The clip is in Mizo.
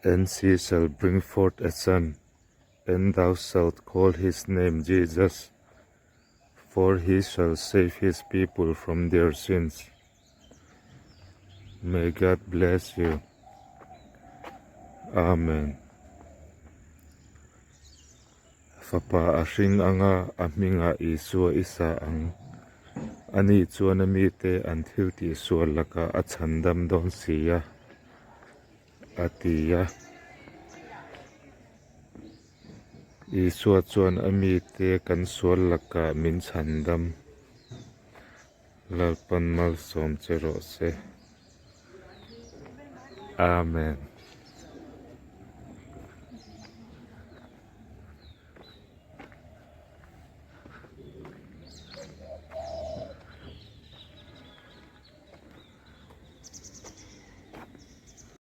And she shall bring forth a son, and thou shalt call his name Jesus, for he shall save his people from their sins. May God bless you. Amen. Fapa a hring anga a hmingah Isua i sa ang. Ani chuan a mite an thil tihsual lakah a chhandam dawn si a, a ti a. Isua chuan a mite kan sual lakah min chhandam. Lalpan malsawm che rawh se. Amen.